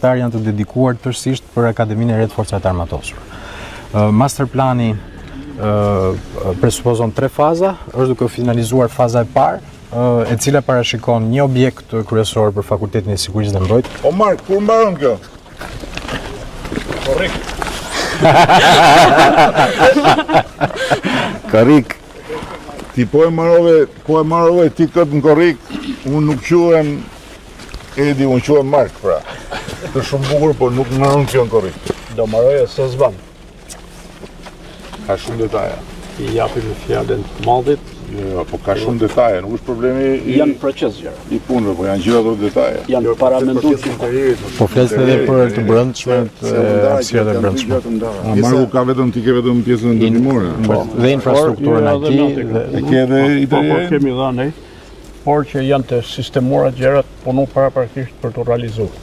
hektar janë të dedikuar tërësisht për Akademinë e Re të Forcave të Armatosura. Master plani presupozon tre faza, është duke u finalizuar faza e parë, e cila parashikon një objekt kryesor për Fakultetin e Sigurisë dhe Mbrojtjes. O Mark, kur mbaron kjo? Korrik. Korrik. Ti po e mbarove, po e mbarove ti këtë në korrik, unë nuk quhem Edi, unë quhem Mark, pra. Të shumë bukur, po nuk mbaron kjo në korrik. Do mbaroje se s'ban. Ka shumë detaje. I japim fjalën të madhit. Jo, jo, po ka shumë detaje, nuk është problemi i Janë proces gjëra. I punëve, po janë gjithë ato detaje. Janë jo, paramenduar Po flas edhe për të brendshme, të hapësirat e brendshme. A Marku ka vetëm ti ke vetëm pjesën ndërtimore. Po, dhe infrastrukturën IT dhe e ke edhe po, po, kemi dhënë, por që janë të sistemuara gjërat punu paraprakisht për të realizuar.